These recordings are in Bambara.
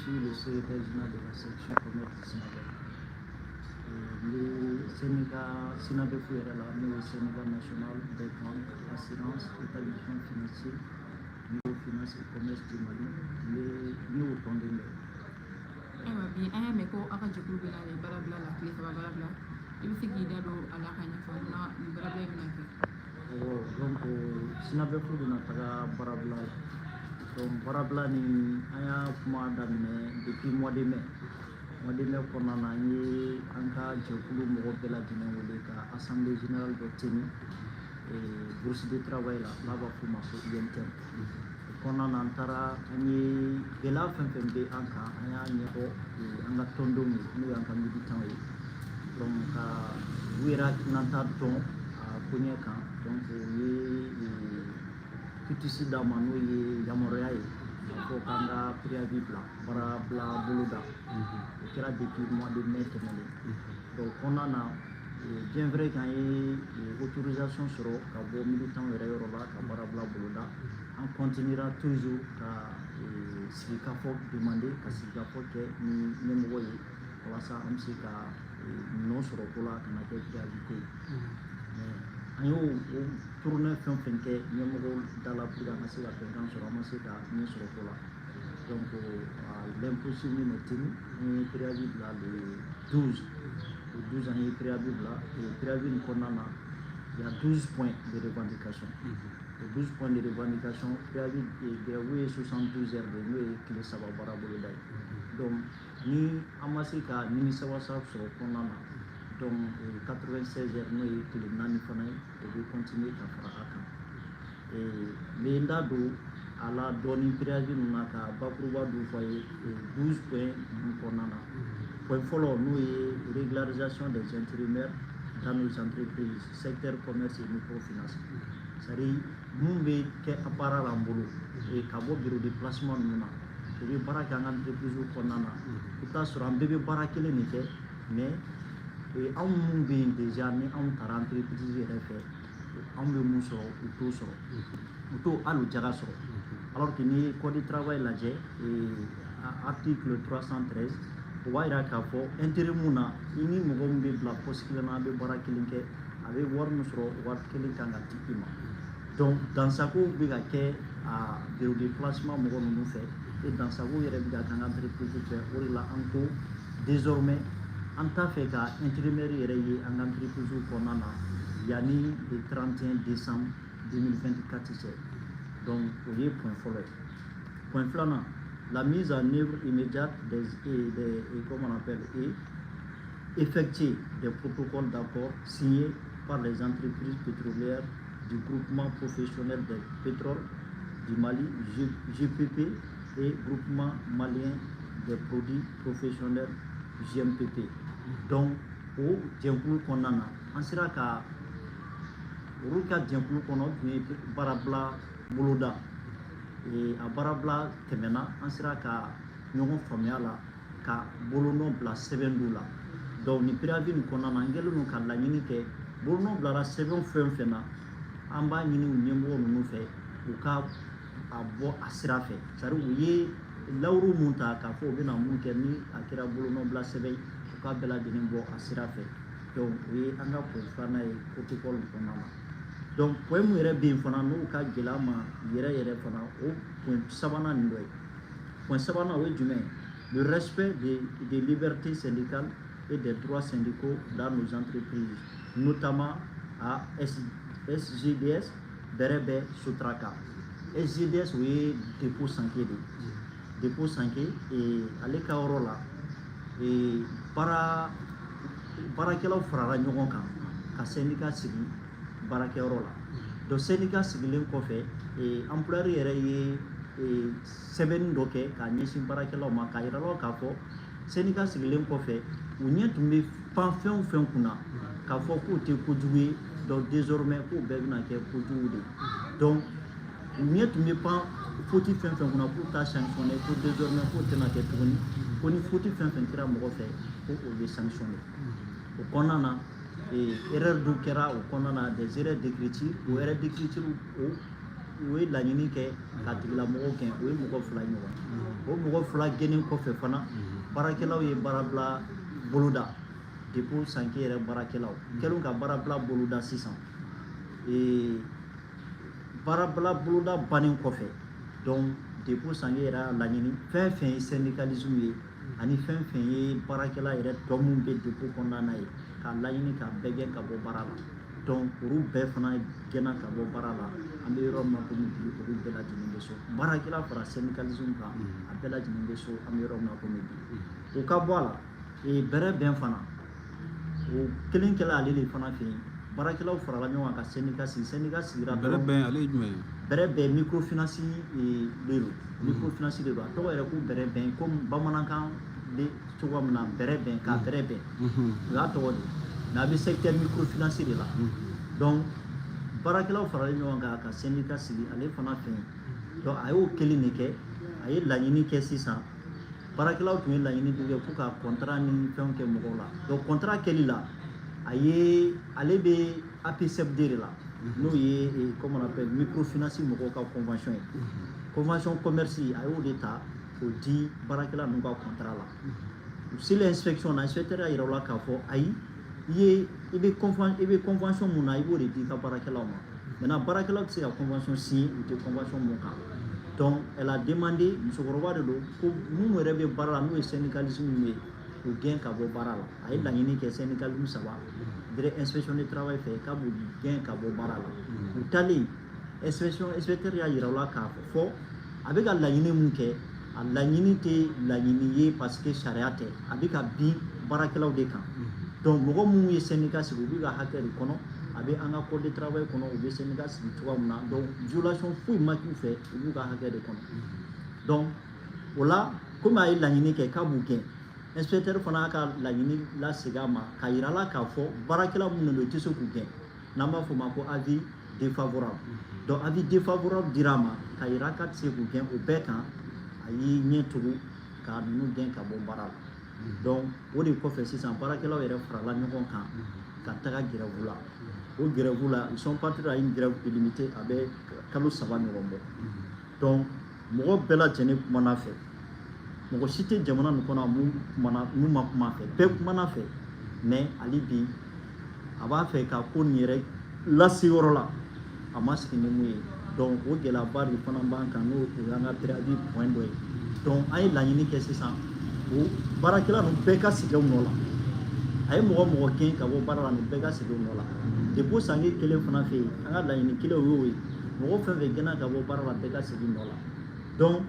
suis le secrétaire général de la section commerce du SYNABEF. N bɛ syndicat SYNABEF yɛrɛ la, n'o ye Syndicat national des banques, assurances, établissements financiers, microfinance et commerce du Mali. N bɛ n y'o tɔnden dɔ ye. Ayiwa, bi an y'a mɛn ko aw ka jɛkulu bɛ na baarabila la, tile 3 baarabila. I bɛ se k'i da don a la ka ɲɛfɔ na nin baarabila in bɛna kɛ? Awɔ, donc SYNABEF bɛna taga baarabila la. Donc baarabila nin, an y'a kuma daminɛ depuis mois de mai. Mois de mai kɔnɔna na, an ye an ka jɛkulu mɔgɔ bɛɛ lajɛlen wele ka assemblée générale dɔ tenir bourse de travail la, n'a b'a f'o ma ko UNTM. O kɔnɔna na, an taara, an ye gɛlɛya fɛn fɛn bɛ an kan, an y'a ɲɛfɔ an ka tɔndenw ye, n'o y'an ka militants ye. Donc ka u yɛrɛ hakilinata dɔn a koɲɛ kan. Donc o ye quitus d'an ma, n'o ye yamaruya ye k'a fɔ k'an ka préavis bila, baarabila boloda. O kɛra depuis mois de mai tɛmɛnen. Donc o kɔnɔna na, bien vrai qu'an ye autorisation sɔrɔ ka bɔ militant yɛrɛ yɔrɔ la ka baarabila boloda, an continuera toujours ka sigikafɔ demander, ka sigikafɔ kɛ ni ɲɛmɔgɔ ye, walasa an bɛ se ka nɔ sɔrɔ ko la, ka na kɛ préavis ko ye. Mais an y'o o tournée fɛn fɛn kɛ ɲɛmɔgɔ da la pour que an ka se ka bɛnkan sɔrɔ, an ma se ka ɲɛ sɔrɔ ko la. Donc l'impossible n'est tenu. An ye préavis bila le 12. Le 12, an ye préavis bila. Et préavis nin kɔnɔna na, il y a 12 points de revendication. O 12 points de revendication, préavis grève ye 72 heures de ye, n'o ye tile 3 baara boloda ye. Donc ni an ma se ka nimisiwasa sɔrɔ kɔnɔna na, donc 96 heures, n'o ye tile 4 fana ye, o bɛ continuer ka fara a kan. N bɛ n da don a la dɔɔni préavis ninnu na, ka bakuruba dɔ fɔ a ye 12 points ninnu kɔnɔna na. Point fɔlɔ, n'o ye régularisation des intérimaires dans nos entreprises, secteur commerce et microfinance. C'est à dire mun bɛ kɛ baara la an bolo, ka bɔ bureau de placement ninnu na, u bɛ baara kɛ an ka entreprise kɔnɔna na. I bɛ taa sɔrɔ an bɛɛ bɛ baara kelen de kɛ, mais anw mun bɛ yen déjà, ni anw taara entreprise yɛrɛ fɛ, anw bɛ mun sɔrɔ, u t'o sɔrɔ, u t'o hali o jaga sɔrɔ. Alors que n'i ye code du travail lajɛ, article 313, o b'a yira k'a fɔ intérim mun na, i ni mɔgɔ min bɛ bila poste kelen na, a bɛ baara kelen kɛ, a bɛ wari min sɔrɔ, o wari kelen kan ka di i ma. Donc dansago bɛ ka kɛ a bureau de placement mɔgɔ ninnu fɛ, et dansago yɛrɛ bɛ ka kɛ an ka entreprise fɛ. O de la an ko désormais an t'a fɛ ka intérimaire yɛrɛ ye an ka entreprise kɔnɔna na yanni le 31 décembre 2024 cɛ. Donc o ye point fɔlɔ ye. Point filanan, la mise en œuvre immédiate des et des et comment on appelle, et effectuer des protocoles d'accord signés par les entreprises pétrolières du groupement professionnel des pétroles du Mali, GPP, et groupement malien des produits professionnels, GMPP. Donc o jɛkulu kɔnɔna na, an sera ka olu ka jɛkulu kɔnɔ, o tun ye baarabila boloda. A baarabila tɛmɛna, an sera ka ɲɔgɔn faamuya la ka bolonɔ bila sɛbɛn dɔw la. Donc nin préavis nin kɔnɔna na, an kɛlen don ka laɲini kɛ, bolonɔ bilara sɛbɛn fɛn fɛn na, an b'a ɲini u ɲɛmɔgɔ ninnu fɛ, u ka a bɔ a sira fɛ. C'est à dire u ye lawuru mun ta k'a fɔ u bɛna mun kɛ, ni a kɛra bolonɔbila sɛbɛn ye, u k'a bɛɛ lajɛlen bɔ a sira fɛ. Donc o ye an ka point filanan ye protocole kɔnɔna na. Donc point mun yɛrɛ bɛ yen fana, n'o ka gɛlɛn an ma yɛrɛ yɛrɛ fana, o point sabanan nin dɔ ye. Point sabanan, o ye jumɛn ye? Le respect des libertés syndicales et des droits syndicaux dans nos entreprises, notamment à SGDS Bɛrɛbɛ Sotraka. SGDS, o ye dépôt Sanke de ye. Dépôt Sanke, ale ka yɔrɔ la, baarakɛlaw farala ɲɔgɔn kan ka syndicat sigi baarakɛyɔrɔ la. Donc syndicat sigilen kɔfɛ, employeur yɛrɛ ye sɛbɛnni dɔ kɛ k'a ɲɛsin baarakɛlaw ma, k'a yira la k'a fɔ syndicat sigilen kɔfɛ, u ɲɛ tun bɛ pan fɛn o fɛn kunna k'a fɔ k'o tɛ kojugu ye, donc désormais k'o bɛɛ bɛna kɛ kojugu de ye. Donc u ɲɛ tun bɛ pan faute fɛn fɛn kunna k'u t'a sanctionné, ko désormais k'o tɛna kɛ tuguni, ko ni faute fɛn fɛn kɛra mɔgɔ fɛ, ko o bɛ sanctionné. O kɔnɔna na, erreur dɔ kɛra o kɔnɔna na, des erreurs d'écriture. O erreur d'écriture, o u ye laɲini kɛ ka tigilamɔgɔw gɛn, o ye mɔgɔ 2 ɲɔgɔn. O mɔgɔ 2 gɛnnen kɔfɛ fana, baarakɛlaw ye baarabila boloda. Dépôt Sanke yɛrɛ baarakɛlaw kɛlen ka baarabila boloda sisan, baarabila boloda bannen kɔfɛ, donc dépôt Sanke yɛrɛ y'a laɲini, fɛn fɛn ye syndicalisme ye ani fɛn fɛn ye baarakɛla yɛrɛ tɔ mun bɛ dépôt kɔnɔna na ye, k'a laɲini k'a bɛɛ gɛn ka bɔ baara la. Donc olu bɛɛ fana gɛnna ka bɔ baara la. An bɛ yɔrɔ min na komi bi, olu bɛɛ lajɛlen bɛ so. Baarakɛla fara syndicalisme kan, a bɛɛ lajɛlen bɛ so an bɛ yɔrɔ min na komi bi. O ka bɔ a la, bɛrɛ bɛn fana, o kelen kɛla ale de fana fɛ yen. Baarakɛlaw farala ɲɔgɔn kan ka syndicat sigi. Syndicat sigira Bɛrɛ bɛn, ale ye jumɛn ye? Bɛrɛ bɛn, microfinance de don, microfinance de don. A tɔgɔ yɛrɛ ko bɛrɛ bɛn, komi bamanankan bɛ cogoya min na, bɛrɛ bɛn, k'a bɛrɛ bɛn, o y'a tɔgɔ de ye. Mais a bɛ secteur microfinance de la. Donc baarakɛlaw faralen ɲɔgɔn kan ka syndicat sigi ale fana fɛ yen. Donc a y'o kelen de kɛ, a ye laɲini kɛ sisan. Baarakɛlaw tun ye laɲini dɔ kɛ ko ka contrat ni fɛnw kɛ mɔgɔw la. Donc contrat kɛli la, a ye ale bɛ APCFD de la, n'o ye, comment on appelle, microfinance mɔgɔw ka convention ye, convention commerce. A y'o de ta k'o di baarakɛla ninnu ka contrat la. U selen inspection na, inspecteur y'a yira u la k'a fɔ ayi, i ye i bɛ convention, i bɛ convention mun na, i b'o de di i ka baarakɛlaw ma. Maintenant baarakɛlaw tɛ se ka convention signer u tɛ convention mun kan. Donc elle a demandé, musokɔrɔba de don, ko minnu yɛrɛ bɛ baara la, n'o ye syndicalisme ye, k'u gɛn ka bɔ baara la. A ye laɲini kɛ syndicalisme 3 direct inspection du travail fɛ k'a b'u gɛn ka bɔ baara la. U taalen inspection, inspecteur y'a yira u la k'a fɔ a bɛ ka laɲini mun kɛ, a laɲini tɛ laɲini ye parce que sariya tɛ, a bɛ ka bin baarakɛlaw de kan. Donc mɔgɔ minnu ye syndicat sigi, u bɛ ka hakɛ de kɔnɔ, a bɛ an ka code de travail kɔnɔ, u bɛ syndicat sigi cogoya min na. Donc violation foyi ma k'u fɛ, u b'u ka hakɛ de kɔnɔ. Donc o la, komi a ye laɲini kɛ k'a b'u gɛn, inspecteur fana y'a ka laɲini lasegin a ma k'a yira la k'a fɔ baarakɛla minnu don, i tɛ se k'u gɛn, n'an b'a fɔ o ma ko avis défavorable. Donc avis défavorable dira a ma k'a yira k'a tɛ se k'u gɛn. O bɛɛ kan, a y'i ɲɛ tugu ka ninnu gɛn ka bɔ baara la. Donc o de kɔfɛ sisan, baarakɛlaw yɛrɛ farala ɲɔgɔn kan ka taga grève la. O grève la, ils sont partis à une grève illimitée, a bɛ kalo 3 ɲɔgɔn bɔ. Donc mɔgɔ bɛɛ lajɛlen kumana fɛ, mɔgɔ si tɛ jamana nin kɔnɔ mun kumana, mun ma kuma fɛ, bɛɛ kumana fɛ. Mais hali bi, a b'a fɛ ka ko nin yɛrɛ lase yɔrɔ la, a ma sigi ni mun ye. Donc o gɛlɛyaba de fana b'an kan, n'o o y'an ka préavis point dɔ ye. Donc an ye laɲini kɛ sisan, o baarakɛla ninnu bɛɛ ka segin u nɔ la. A ye mɔgɔ mɔgɔ gɛn ka bɔ baara la, nin bɛɛ ka segin u nɔ la. Dépôt Sanke kelen fana fɛ yen, an ka laɲini kelen o y'o ye, mɔgɔ fɛn fɛn gɛnna ka bɔ baara la, bɛɛ ka segin nɔ la. Donc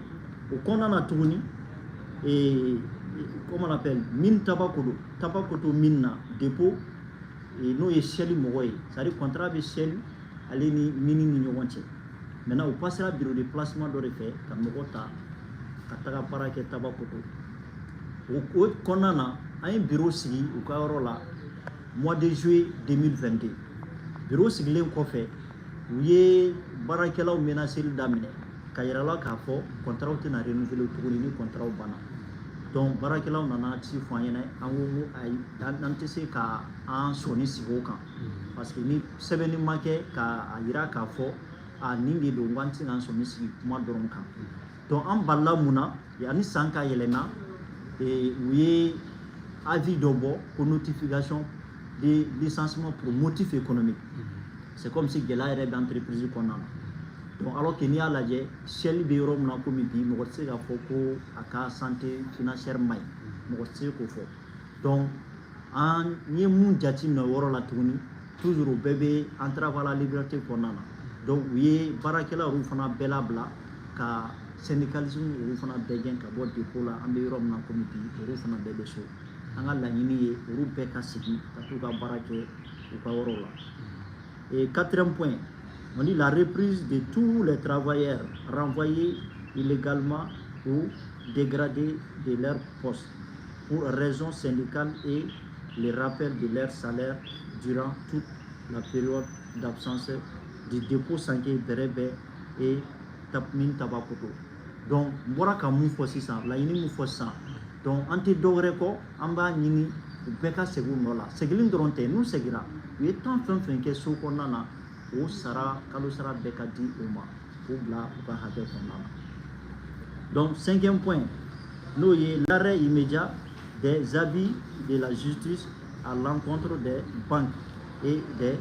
o kɔnɔna na tuguni, comment on appelle, mine Tabakoto, Tabakoto mine na, dépôt n'o ye Shell mɔgɔ ye, c'est à dire contrat bɛ Shell ale ni mine ni ɲɔgɔn cɛ. Maintenant o passera bureau de placement dɔ de fɛ ka mɔgɔ ta ka taga baara kɛ Tabakoto. O kɔnɔna na, an ye bureau sigi u ka yɔrɔ la mois de juillet 2022. Bureau sigilen kɔfɛ, u ye baarakɛlaw menaceli daminɛ ka yira la k'a fɔ contrat tɛna renouveler tuguni ni contrat banna. Donc baarakɛlaw nana ci fɔ an ɲɛna, an ko ko ayi, an tɛ se ka an sɔnni sigi o kan, parce que ni sɛbɛnni ma kɛ k'a yira k'a fɔ a nin de don, k'an tɛ se k'an sɔnni sigi kuma dɔrɔn kan. Donc an balila mun na, ani san ka yɛlɛma, u ye avis dɔ bɔ ko notification de licenciement pour motif économique. C'est comme si gɛlɛya yɛrɛ bɛ entreprise kɔnɔna na. Donc alors que n'i y'a lajɛ, Shell bɛ yɔrɔ min na komi bi, mɔgɔ tɛ se k'a fɔ ko a ka santé financière man ɲi, mɔgɔ tɛ se k'o fɔ. Donc an ye mun jateminɛ o yɔrɔ la tuguni, toujours o bɛɛ bɛ entrave à la liberté kɔnɔna na. Donc u ye baarakɛlaw olu fana bɛɛ labila ka syndicalisme olu fana bɛɛ gɛn ka bɔ dépôt la. An bɛ yɔrɔ min na komi bi, olu fana bɛɛ bɛ so. An ka laɲini ye olu bɛɛ ka segin ka t'u ka baara kɛ u ka yɔrɔw la. Et quatrième point, on dit la reprise de tous les travailleurs renvoyés illégalement ou dégradés de leur poste pour raisons syndicales et le rappel de leur salaire durant toute la période d'absence du dépôt Sanke, Bɛrɛbɛn et mine Tabakoto. Donc n bɔra ka mun fɔ sisan, laɲini mun fɔ sisan, donc an tɛ dɔwɛrɛ kɔ, an b'a ɲini u bɛɛ ka segin u nɔ la. Seginni dɔrɔn tɛ, n'u seginna, u ye temps fɛn fɛn kɛ so kɔnɔna na, o sara, kalo sara bɛɛ ka di u ma. k'u bila u ka hakɛ kɔnɔna na. Donc cinquième point, n'o ye l'arrêt immédiat des abus de la justice à l'encontre des banques et des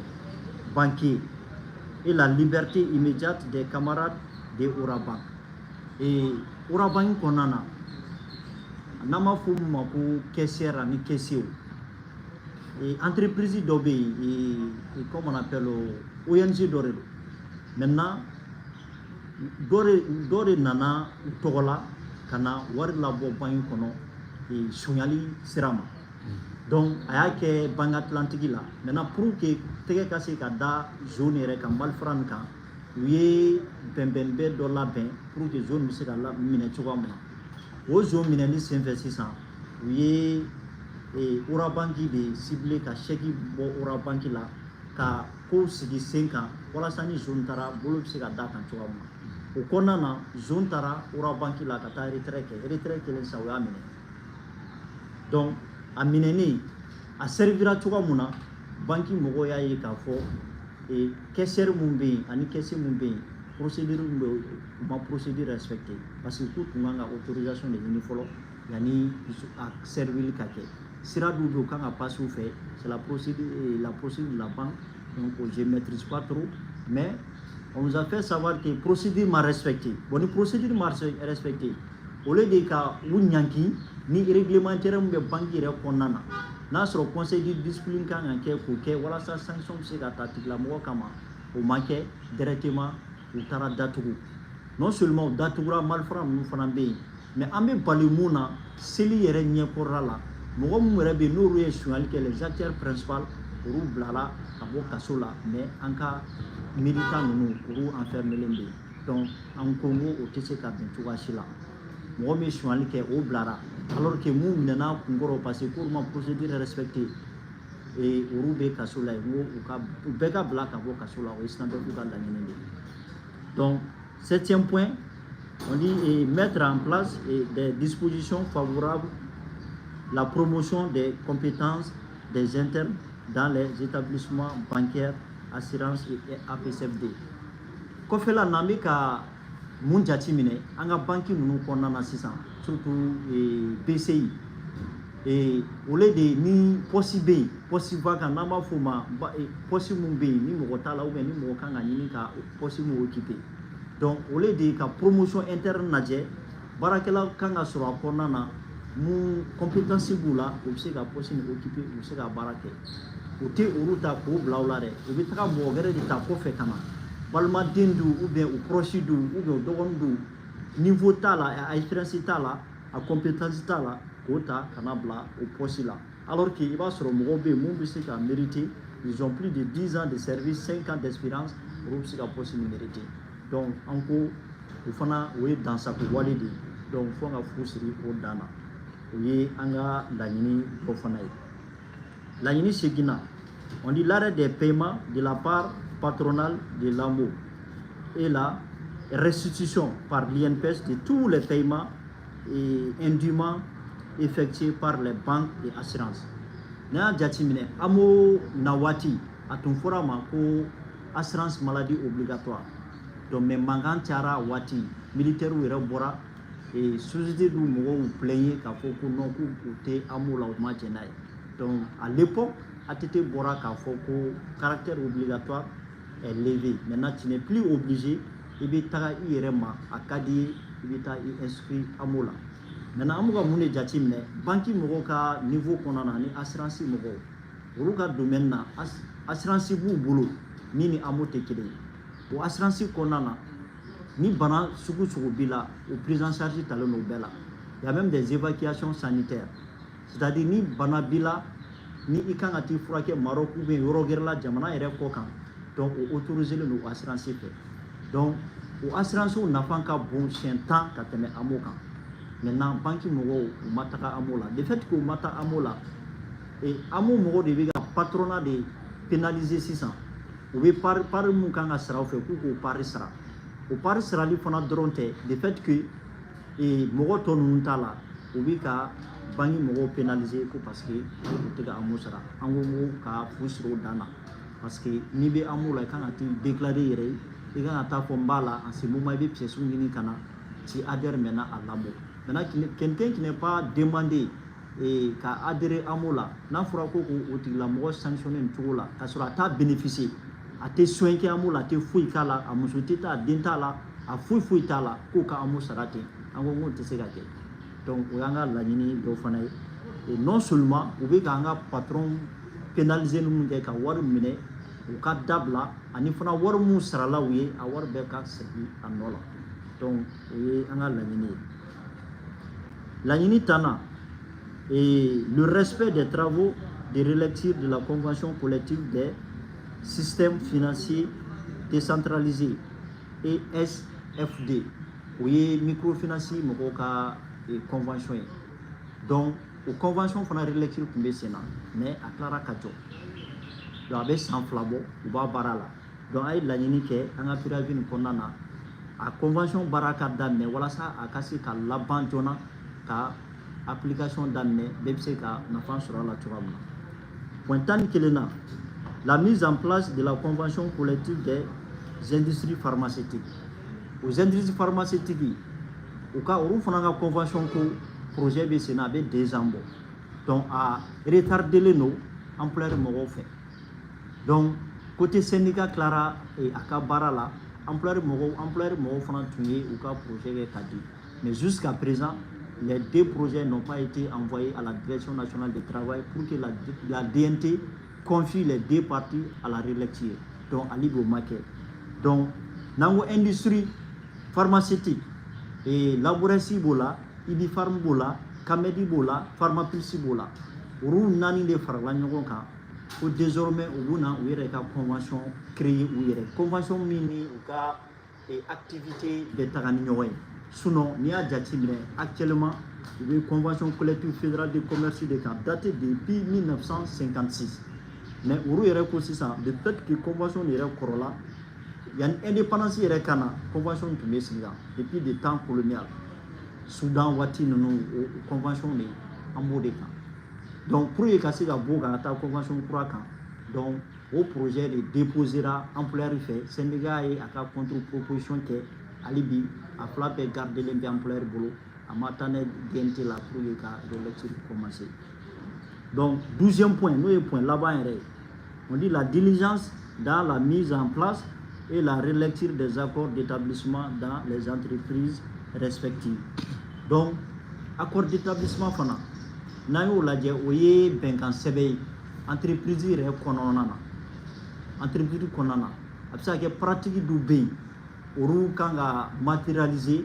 banquiers et la liberté immédiate des camarades de Orabank. Et Orabank kɔnɔna na, n'an b'a fɔ mun ma ko caissière ani caissier, et entreprise dɔ bɛ yen, et comme on appelle, ONG dɔ de don. Maintenant, dɔ de nana u tɔgɔ la ka na wari labɔ banque kɔnɔ sonyali sira ma. Donc a y'a kɛ Banque Atlantique la. Maintenant, pour que tɛgɛ ka se ka da zone yɛrɛ kan, malfrat nin kan, u ye bɛnbɛnbɛn dɔ labɛn pour que zone bɛ se ka minɛ cogoya min na. O zone minɛli senfɛ sisan, u ye Orabank de ciblé ka chèque bɔ Orabank la ka kow sigi sen kan walasa ni zone taara, bolo bɛ se ka da kan cogoya min na. O kɔnɔna na, zone taara Orabank la ka taa retrait kɛ. Retrait kɛlen sisan, u y'a minɛ. Donc a minɛnen, a servira cogoya mun na? Banki mɔgɔw y'a ye k'a fɔ caissière mun bɛ yen ani caissier mun bɛ yen, procédure mun bɛ yen, u ma procédure respecté, parce que k'u tun kan ka autorisation de ɲini fɔlɔ yanni a servili ka kɛ. Sira dɔw bɛ yen, u kan ka passer u fɛ, c'est la procédure de la banque. Donc je maîtrise pas trop, mais on nous a fait savoir que procédure ma respecté. Bon, ni procédure ma respecté, au lieu de ka u ɲanki ni réglementaire mun bɛ banque yɛrɛ kɔnɔna na, n'a sɔrɔ conseil de discipline kan ka kɛ k'o kɛ walasa sanction bɛ se ka ta tigilamɔgɔ kama, o ma kɛ. Directement u taara datugu. Non seulement u datugura, malfrat ninnu fana bɛ yen, mais an bɛ bali mun na, seli yɛrɛ ɲɛkɔrɔla la, mɔgɔ mun yɛrɛ bɛ yen n'olu ye sonyali kɛ, les acteurs principaux, olu bilala ka bɔ kaso la, mais an ka militant ninnu, olu enfermelen bɛ yen. Donc an ko n ko o tɛ se ka bɛn cogoya si la. Mɔgɔ min ye sonyali kɛ, o bilara, alors que mun minɛna kunkɔrɔ parce que k'olu ma procédure respecté et olu bɛ kaso la yen. N ko u ka u bɛɛ ka bila ka bɔ kaso la, o ye SYNABEF ka laɲini de ye. Donc septième point, on dit et mettre en place et des dispositions favorables la promotion des compétences des internes dans les établissements bancaires, assurance et APCFD. Kɔfɛla na, an bɛ ka mun jate minɛ an ka banki ninnu kɔnɔna na sisan, surtout BCI, au lieu de ni poste bɛ yen, poste vacant, n'an b'a f'o ma poste mun bɛ yen ni mɔgɔ t'a la, ou bien ni mɔgɔ kan ka ɲini ka poste mun occuper, donc au lieu de ka promotion interne lajɛ, baarakɛla kan ka sɔrɔ a kɔnɔna na mun compétence b'u la, u bɛ se ka poste nin occuper, u bɛ se ka baara kɛ, u tɛ olu ta k'o bila o la dɛ. U bɛ taga mɔgɔ wɛrɛ de ta kɔfɛ ka na, balimaden don, ou bien u proche don, ou bien u dɔgɔnin don, niveau t'a la, a expérience t'a la, a compétence t'a la, k'o ta ka na bila o poste la, alors que i b'a sɔrɔ mɔgɔw bɛ yen mun bɛ se ka mériter, ils ont plus de 10 ans de service, 5 ans d'expérience, olu bɛ se ka poste nin mériter. Donc an ko o fana, o ye dansago wale de ye. Donc fo an ka fu siri o dan na. O ye an ka laɲini dɔ fana ye. Laɲini seginna, on dit l'arrêt des paiements de la part patronale de l'AMO et la restitution par l'INPS de tous les paiements et indûment effectués par les banques et assurances. N'a y'a jateminɛ, AMO na waati, a tun fɔra a ma ko assurance maladie obligatoire. Donc mais mankan cayara a waati, militaires yɛrɛ bɔra et société dun mɔgɔw plaigner k'a fɔ ko non, k'u tɛ AMO la, u ma jɛn n'a ye. Donc à l'époque, ATT bɔra k'a fɔ ko caractère obligatoire est levé. Maintenant, tu n'es plus obligé, i bɛ taga i yɛrɛ ma, a ka di ye, i bɛ taa i inscrit AMO la. Maintenant, an bɛ ka mun de jate minɛ banque mɔgɔw ka niveau kɔnɔna na ani assurance mɔgɔw, olu ka domaine na, assurance b'u bolo min ni AMO tɛ kelen ye. O assurance kɔnɔna na, ni bana sugu sugu b'i la, o prise en charge talen don o bɛɛ la. Il y a même des évacuations sanitaires, c'est-à-dire ni bana b'i la, ni i kan ka t'i furakɛ Maroc ou bien yɔrɔ wɛrɛ la, jamana yɛrɛ kɔ kan, donc o autorisé len don o assurance fɛ. Donc o assurance nafa ka bon siɲɛ 10 ka tɛmɛ AMO kan. Maintenant, banque mɔgɔw, u ma taga AMO la. De fait que u ma taa AMO la, et AMO mɔgɔw de bɛ ka patronat de pénaliser sisan. U bɛ part mun kan ka sara u fɛ, k'u k'o part sara. O part sarali fana dɔrɔn tɛ, de fait que mɔgɔ tɔ ninnu t'a la, u bɛ ka banque mɔgɔw pénaliser ko parce que u tɛ ka AMO sara. An ko ka fu siri o dan na, parce que n'i bɛ AMO la, i kan ka t'i déclarer i yɛrɛ ye. I kan ka taa fɔ n b'a la, en ce moment i bɛ pièces ɲini ka na, tu adhères maintenant à l'AMO. Maintenant, quelqu'un qui n'est pas demandé et ka adhérer AMO la, n'a fɔra ko k'o tigilamɔgɔ sanctionner nin cogo la, k'a sɔrɔ a t'a bénéficier, a tɛ soin kɛ AMO la, a tɛ foyi k'a la, a muso tɛ taa, a den t'a la, a foyi foyi t'a la, k'o ka AMO sara ten, an ko k'o tɛ se ka kɛ. Donc o y'an ka laɲini dɔ fana ye. Et non seulement u bɛ k'an ka patron pénaliser minnu kɛ ka wari minɛ, u ka dabila, ani fana wari mun sarala u ye, a wari bɛɛ ka segin a nɔ la. Donc o ye an ka laɲini ye. Laɲini tannan et le respect des travaux de relecture de la convention collective des systèmes financiers décentralisés, ESFD. O ye microfinance mɔgɔw ka convention ye. Donc o convention fana relecture tun bɛ sen na, mais a tilara ka jɔ. Donc a bɛ san 2 bɔ u b'a baara la. Donc an ye laɲini kɛ an ka préavis nin kɔnɔna na, a convention baara ka daminɛ walasa a ka se ka laban joona, ka application daminɛ, bɛɛ bɛ se ka nafa sɔrɔ a la cogoya min na. Point 11 na, la mise en place de la convention collective des industries pharmaceutiques. Aux industries pharmaceutiques, u ka olu fana ka convention ko projet bɛ sen na, a bɛ 2 ans bɔ. Donc a retardelen don employeur mɔgɔw fɛ. Donc côté syndicat tilara a ka baara la, employeur mɔgɔw fana tun ye u ka projet kɛ ka di, mais jusqu'à présent les deux projets n'ont pas été envoyés à la Direction nationale du travail pour que la DNT confie les deux parties à la relecture. Donc hali bi o ma kɛ. Donc n'an ko industrie pharmaceutique et Laborasi b'o la, Ibipharm b'o la, Camedi b'o la, Pharmaplus b'o la, olu naani de farala ɲɔgɔn kan ko désormais u b'u na u yɛrɛ ka convention créer, u yɛrɛ convention min ni u ka activité bɛ taga ni ɲɔgɔn ye. Sinon n'i y'a jateminɛ, actuellement u bɛ convention collective fédérale de commerce de kan, datée depuis 1956, mais olu yɛrɛ ko sisan, de fait que convention yɛrɛ kɔrɔla, yanni indépendance yɛrɛ ka na, convention tun bɛ sigi kan depuis le temps colonial, Soudan waati ninnu, o convention de an b'o de kan. Donc pour que ka se ka bɔ ka taa convention kura kan, donc o projet de déposera employeur fɛ. Syndicat ye a ka contre proposition kɛ. Hali bi a fila bɛɛ gardelen bɛ employeur bolo, a ma taa n'a ye DNT la pour que ka relecture commencer. Donc 12e point, n'o ye point laban yɛrɛ ye, on dit la diligence dans la mise en place et la relecture des accords d'établissement dans les entreprises respectives. Donc accord d'établissement fana, n'an y'o lajɛ, o ye bɛnkan sɛbɛn ye entreprise yɛrɛ kɔnɔna na. Entreprise kɔnɔna na, a bɛ se ka kɛ pratique dɔw bɛ yen, olu kan ka matérialiser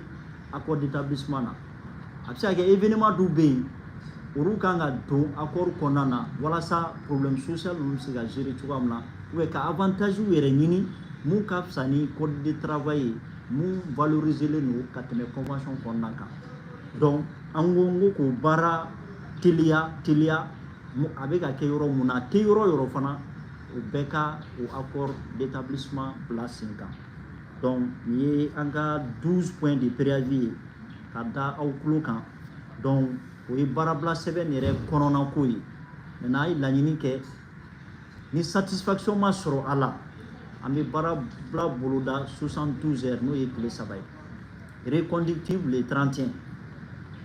accord d'établissement na. A bɛ se ka kɛ événement dɔw bɛ yen, olu kan ka don accord kɔnɔna na walasa problème social ninnu bɛ se ka gérer cogoya min na, ou bien ka avantage yɛrɛ ɲini mun ka fisa ni code de travail ye, mun valoriser len don ka tɛmɛ convention kɔnɔna kan. Donc an ko n ko k'o baara teliya teliya, a bɛ ka kɛ yɔrɔ mun na, a tɛ yɔrɔ yɔrɔ fana, o bɛɛ ka o accord d'établissement bila sen kan. Donc nin ye an ka 12 points de préavis ye ka da aw tulo kan. Donc o ye baarabila sɛbɛn yɛrɛ kɔnɔna ko ye. Maintenant an ye laɲini kɛ, ni satisfaction ma sɔrɔ a la, an bɛ baarabila boloda 72 heures, n'o ye tile 3 ye, reconductible le 31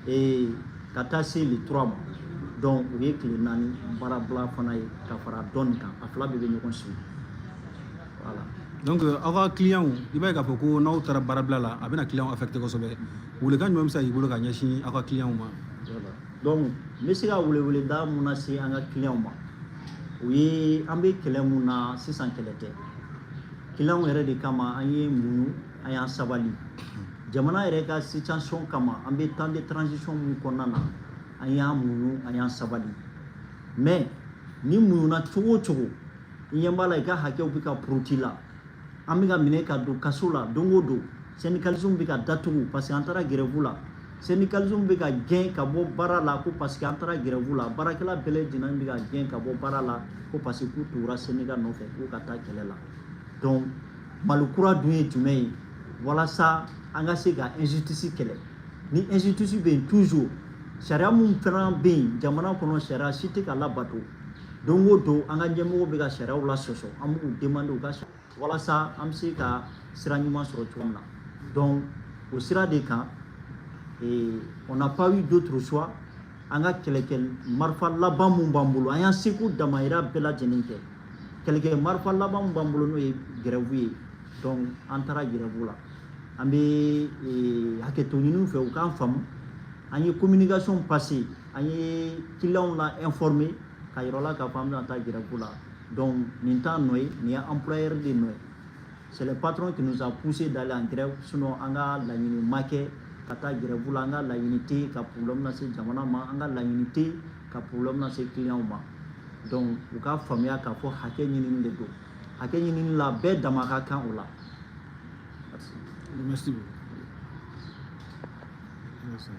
et ka taa se le 3 ma. Donc o ye tile 4 baarabila fana ye ka fara dɔ nin kan, a fila bɛɛ bɛ ɲɔgɔn suit, voilà. Donc aw ka client, i b'a ye k'a fɔ ko n'aw taara baarabila la, a bɛna client affecté kosɛbɛ. Welekan jumɛn bɛ se ka k'i bolo ka ɲɛsin aw ka client ma? Voilà. Donc n bɛ se ka weleweleda mun lase an ka client ma, o ye an bɛ kɛlɛ mun na sisan, kɛlɛ tɛ, client yɛrɛ de kama an ye muɲu, an y'an sabali jamana yɛrɛ ka situation kama. An bɛ temps de transition mun kɔnɔna na, an y'an muɲu, an y'an sabali. Mais ni muɲuna cogo o cogo, i ɲɛ b'a la i ka hakɛw bɛ ka puruti la, an bɛ ka minɛ ka don kaso la don o don, syndicalisme bɛ ka datugu parce que an taara grève la, syndicalisme bɛ ka gɛn ka bɔ baara la ko parce que an taara grève la, baarakɛla bɛɛ lajɛlen bɛ ka gɛn ka bɔ baara la ko parce que k'u tugura syndicat nɔfɛ k'u ka taa kɛlɛ la. Donc Mali kura dun ye jumɛn ye? Walasa an ka se ka injustice kɛlɛ. Ni injustice bɛ yen toujours, sariya mun fana bɛ yen jamana kɔnɔ, sariya si tɛ ka labato. Don o don an ka ɲɛmɔgɔw bɛ ka sariyaw lasɔsɔ. An b'u demander u ka walasa an bɛ se ka sira ɲuman sɔrɔ cogo min na. Donc o sira de kan, et on n'a pas eu d'autre choix. An ka kɛlɛkɛ marifa laban mun b'an bolo, an y'an seko damayira bɛɛ lajɛlen kɛ. Kɛlɛkɛ marifa laban mun b'an bolo, n'o ye grève ye, donc an taara grève la. An bɛ hakɛto ɲini fɛ, u k'an faamu. An ye communication passé, an ye clients la informer ka yira la k'a fɔ an bɛna taa grève la. Donc nin t'an nɔ ye, nin ye employeur de nɔ ye. C'est le patron qui nous a poussé d'aller en grève. Sinon an ka laɲini ma kɛ ka taa grève la. An ka laɲini tɛ ka problème lase jamana ma, an ka laɲini tɛ ka problème lase clients ma. Donc u k'a faamuya k'a fɔ hakɛ ɲinini de don. Hakɛ ɲinini la, bɛɛ dama ka kan o la. Merci. Merci beaucoup. Merci.